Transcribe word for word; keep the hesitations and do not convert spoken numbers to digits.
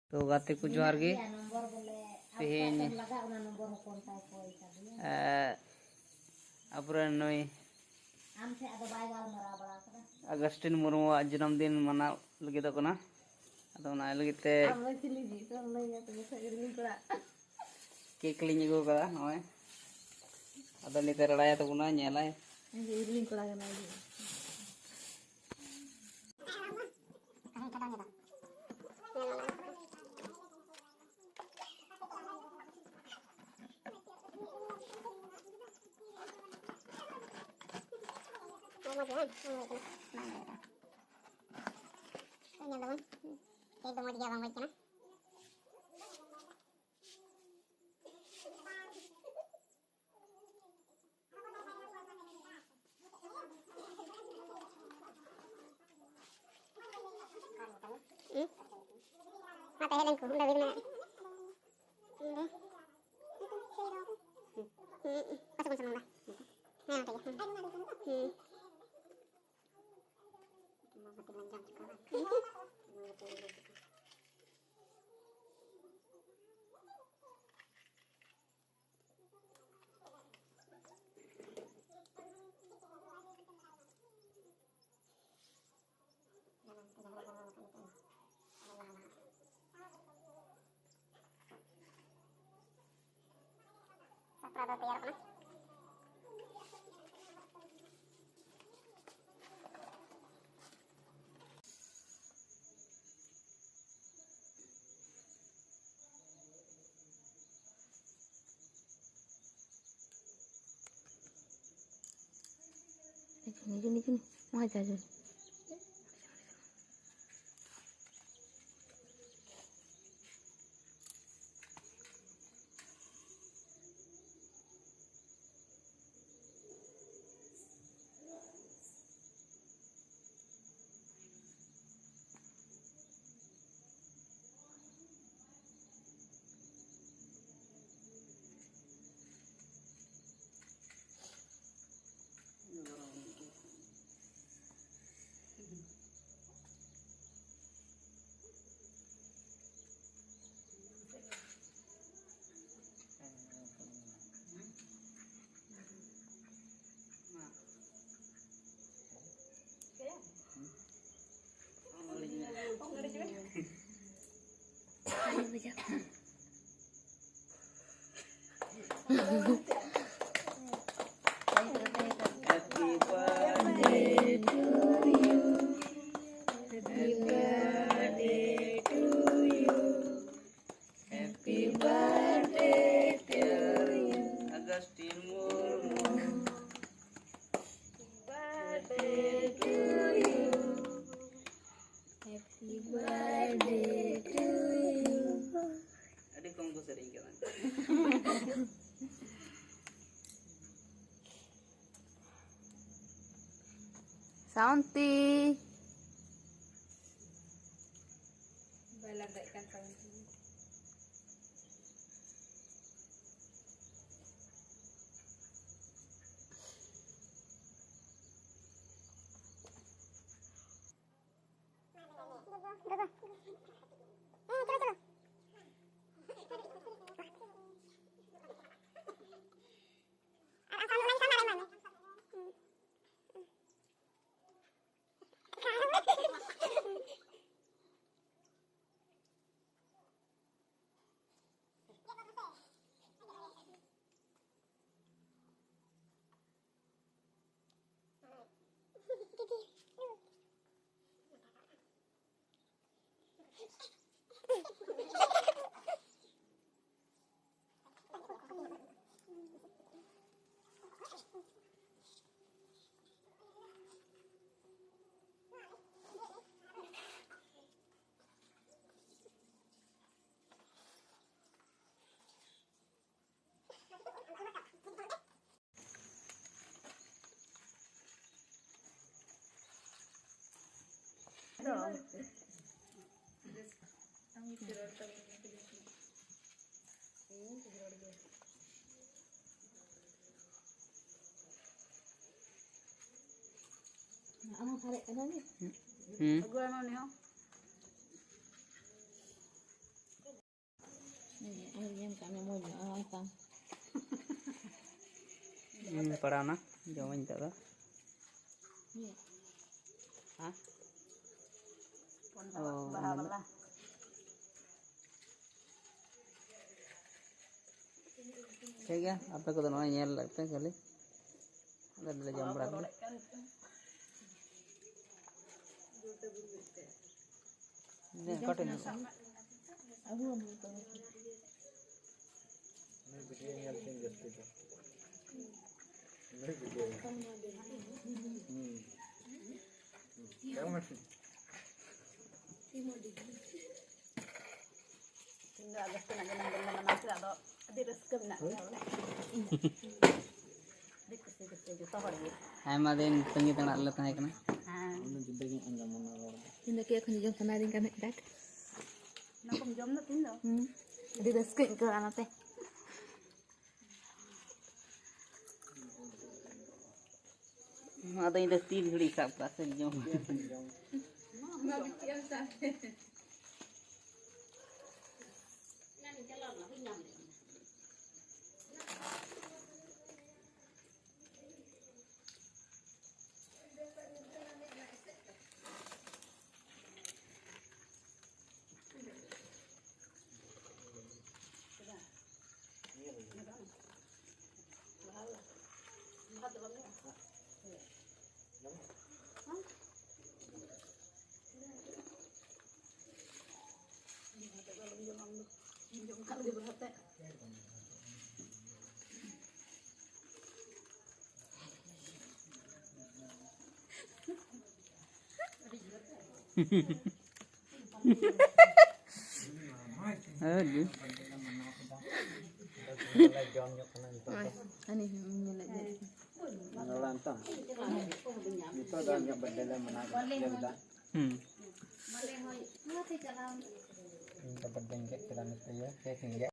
ᱛᱚ ᱜᱟᱛᱮ ᱠᱚ, ᱡᱚᱦᱟᱨ ᱜᱮ᱾ ᱛᱮᱦᱮᱧ, ᱮ, ᱟᱵᱚᱨᱮᱱ ᱱᱩᱭ ᱟᱜᱚᱥᱴᱤᱱ ᱢᱩᱨᱢᱩᱣᱟᱜ ᱡᱟᱱᱟᱢ ᱫᱤᱱ ᱢᱟᱱᱟᱣ ᱞᱟᱹᱜᱤᱫᱚᱜ ᱠᱟᱱᱟ᱾ ᱟᱫᱚ ᱚᱱᱟ ᱞᱟᱹᱜᱤᱫ ᱛᱮ ᱠᱮᱠ ᱞᱤᱧ ᱟᱹᱜᱩ ᱠᱟᱫᱟ ᱱᱚᱜᱼᱚᱭ᱾ ᱟᱫᱚ ᱱᱤᱛᱚᱜ ᱨᱟᱲᱟᱭᱟ ᱛᱟᱵᱚᱱᱟ, ᱧᱮᱞᱟᱭ᱾ ᱧᱮᱞ ᱫᱟᱵᱚᱱ, ᱮᱠᱫᱚᱢ ᱢᱚᱡᱽ ᱜᱮᱭᱟ, ᱵᱟᱝ ᱵᱟᱹᱲᱤᱡ ᱠᱟᱱᱟ᱾ ᱦᱩᱸ? ᱢᱟ ᱛᱟᱦᱮᱸ ᱞᱮᱱ ᱠᱚ, ᱚᱸᱰᱮ ᱵᱤᱨ ᱢᱮᱱᱟᱜᱼᱟ᱾ ᱚᱸᱰᱮ᱾ ᱦᱩᱸ᱾ ᱦᱩᱸ᱾ ᱯᱟᱥᱮ ᱵᱚᱱ ᱥᱮᱱᱚᱜᱼᱟ᱾ ᱦᱮᱸ, ᱚᱸᱰᱮ ᱜᱮ᱾ ᱦᱩᱸ᱾ ᱦᱩᱸ᱾ ᱥᱟᱯᱲᱟᱣ ᱫᱚ ᱛᱮᱭᱟᱨᱚᱜ ᱠᱟᱱᱟ᱾ ᱱᱤᱡᱩ, ᱱᱤᱡᱩ, ᱱᱤᱡᱩ᱾ ᱢᱟ ᱡᱟ, ᱡᱟ᱾ Happy birthday to you. Happy birthday to you. Happy birthday to you. Augustine Murmu. Happy birthday to you. Happy birthday to you. ᱟᱹᱰᱤ ᱠᱚᱢ ᱠᱚ ᱥᱮᱨᱮᱧ ᱠᱟᱱᱟ᱾ ᱥᱟᱱᱛᱤ᱾ ᱵᱟᱭ ᱞᱟᱸᱫᱟᱭᱮᱫ ᱠᱟᱱ ᱛᱟᱵᱚᱱ ᱛᱟᱦᱮᱸᱱᱟ᱾ ᱟᱢ ᱦᱚᱸ ᱥᱟᱨᱮᱡ ᱠᱟᱱᱟ ᱱᱤ? ᱦᱩᱸ᱾ ᱟᱹᱜᱩᱣᱟᱭ ᱢᱮ ᱩᱱᱤ ᱦᱚᱸ᱾ ᱟᱨ ᱧᱮᱞ ᱠᱟᱜ ᱢᱮ, ᱢᱚᱡᱽ ᱧᱚᱜ ᱟᱲᱟᱝ ᱛᱟᱢ᱾ ᱤᱧ ᱯᱟᱲᱟᱣᱱᱟ, ᱡᱚᱢᱟᱹᱧ ᱱᱤᱛᱚᱜ ᱫᱚ᱾ ᱦᱮᱸ? ᱚ, ᱵᱟᱦᱟ ᱚᱱᱟ ᱫᱚ ᱵᱟᱞᱟ᱾ ᱴᱷᱤᱠ ᱜᱮᱭᱟ, ᱟᱯᱮ ᱠᱚᱫᱚ ᱱᱚᱜᱼᱚᱭ ᱧᱮᱞ ᱞᱮᱫ ᱯᱮ ᱠᱷᱟᱹᱞᱤ᱾ ᱟᱞᱮ ᱫᱚᱞᱮ ᱡᱚᱢ ᱵᱟᱲᱟ ᱠᱮᱫᱟ᱾ ᱠᱟᱹᱴᱤᱡ ᱧᱚᱜ᱾ ᱱᱩᱭ video ᱧᱮᱞ ᱠᱤᱱ ᱡᱟᱹᱥᱛᱤ ᱫᱚ᱾ ᱱᱩᱭ video ᱧᱮᱞ᱾ ᱦᱩᱸ᱾ ᱦᱩᱸ᱾ ᱛᱮᱦᱮᱧ ᱫᱚ ᱟᱜᱚᱥᱴ ᱨᱮᱱᱟᱜ ᱡᱟᱱᱟᱢ ᱫᱤᱱ ᱞᱮ ᱢᱟᱱᱟᱣ ᱠᱮᱫᱟ, ᱟᱫᱚ ᱟᱹᱰᱤ ᱨᱟᱹᱥᱠᱟᱹ ᱢᱮᱱᱟᱜ ᱞᱮᱭᱟ ᱵᱚᱞᱮ᱾ ᱟᱹᱰᱤ ᱠᱩᱥᱤ ᱠᱩᱥᱤ ᱡᱚᱛᱚ ᱦᱚᱲ ᱜᱮ᱾ ᱟᱭᱢᱟ ᱫᱤᱱ ᱛᱟᱺᱜᱤ ᱛᱟᱲᱟᱜ ᱨᱮᱞᱮ ᱛᱟᱦᱮᱸ ᱠᱟᱱᱟ᱾ ᱦᱮᱸ᱾ ᱤᱧ ᱫᱚ ᱠᱮᱠ ᱦᱚᱸ ᱡᱚᱢ ᱥᱟᱱᱟᱭᱤᱫᱤᱧ ᱠᱟᱱ ᱛᱟᱦᱮᱸᱫ ᱰᱟᱠ᱾ ᱚᱱᱟ ᱠᱚᱢ ᱡᱚᱢ ᱫᱟ ᱛᱤᱦᱤᱧ ᱫᱚ? ᱦᱩᱸ᱾ ᱟᱹᱰᱤ ᱨᱟᱹᱥᱠᱟᱹᱧ ᱟᱹᱭᱠᱟᱹᱣᱟ ᱚᱱᱟᱛᱮ᱾ ᱱᱚᱣᱟ ᱫᱚ ᱤᱧ ᱫᱚ ᱛᱤ ᱜᱷᱟᱹᱲᱤᱡ ᱥᱟᱵ ᱠᱟᱜ ᱥᱮ ᱡᱚᱢ᱾ ᱟᱹᱰᱤ᱾ ᱦᱳᱭ, ᱦᱟᱹᱱᱤ ᱦᱚᱸ ᱧᱮᱞᱮᱫ ᱜᱮ᱾ ᱨᱚᱲᱟᱢ ᱛᱚ? ᱱᱤᱛᱚᱜ ᱫᱚ ᱤᱧᱟᱹᱜ birthday ᱞᱮ ᱢᱟᱱᱟᱣ ᱠᱮᱫᱟ᱾ ᱦᱩᱸ᱾ ᱤᱧ ᱫᱚ birthday ᱤᱧ ᱜᱮᱫ ᱠᱮᱫᱟ, ᱱᱤᱛᱚᱜ ᱤᱭᱟᱹ cake ᱤᱧ ᱜᱮᱫ᱾